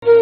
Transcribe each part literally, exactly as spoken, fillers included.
Takhuk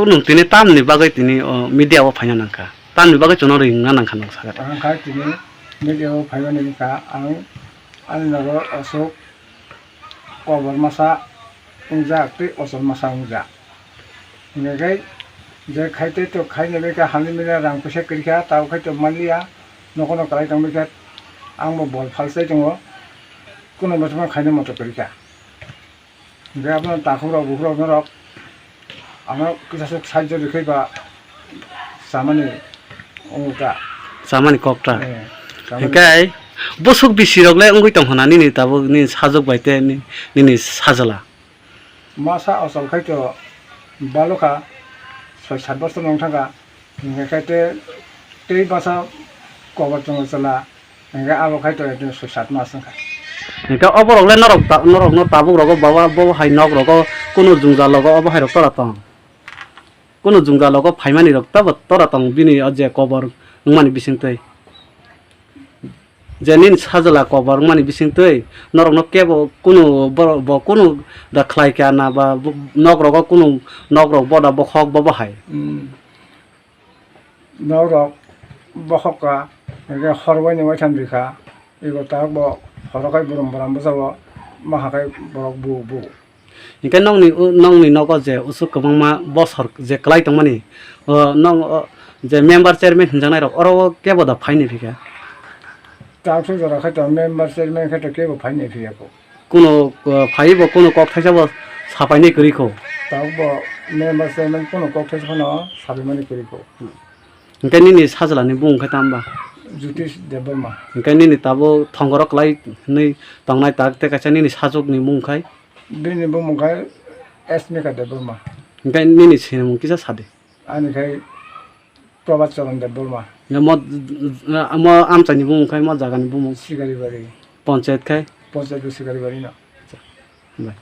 nwng tini tamni bagwi tini o media o phaina nangkha? Tamni bagwi chwngno ringna nangkha nwng sakha? Ang kha tini media o phaimani wngkha ang ani nogo aswk kobor masa wngjak tei ochol masa wngjak. Hingkhe je khai tei tok khai nini khe hamya manya rang puisa kwrwi kha, tabuk khai tok manliya, nogo no kwlai tongwi khe ang bo bol phalsai tongo, kuno bwswkno khaina moto kwrwi kha. Hingkhe abono takhuk rok bukhuk rok norok ano kisa swk sahajyo rwkhai ba chamani wngo ta. Chamani kok ta. Eh, chamani. Hingkhe bwswk bisi rok le wngwi tong hwnna nini tabuk nini sajwk bai tei ni-, nini sajwla? Masa ochol khai to balokha, soi sat bosor nong thangkha. Hingkhe khe te-, tei masa kobor tongo chwla, hingkhe abo khai to ekdin soi sat mas wngkha. Hingkhe oborok le norok ta-, norokno tabuk rogo baba bo hai nok rogo kunu jwngjal rogo obo hai rok tora tong? Kunu jwngjal rogo phaimani rok tabo tora tong bini o je kobor wngmani bisingtwi? Je nini sajwla kobor wngmani bisingtwi norokno kebo kunu borok bo kunu da khlai kha na ba bo-, nok rogo kunu nok rok boda bokhok bobo hai. Hmm. Nok rok bokhok kha, hingkhe hor waini waitham rikha, ego tak bo horo khai burum buram bwsao, maha khai borok bu bu. Hingkhe nongni u-, nongni nogo je usuk kwbangma bosor je kwlai tongmani, o, nong, o, je member chairman hinjaknai rok oro o kebo da phaini phikha? Taksu jora khai to member chairman khai to kebo phaini phiyakho. Kuno, o, phaibo kuno kok thaisa bo sapainai kwrwi kho. Tabuk bo member chairman kuno kok thaisa phano sapaimani kwrwi kho. Hingkhe nini sajwlani bumung khai tamba? Jyotish Debbarma. Hingkhe nini tabuk thongoro kwlai hinwi tongnai tak tei kaisa nini sajwkni bumung khai? Bini bumung khai Asmika Debbarma. Hingkhe nini sinimung kisa sadi? Ani khai Prabhat Charan Debbarma. Mo, mo amchaini bumung khai mo jagani bumung? Sikaribari. Panchayat khai? Panchayat bo Sikaribari no. Bai.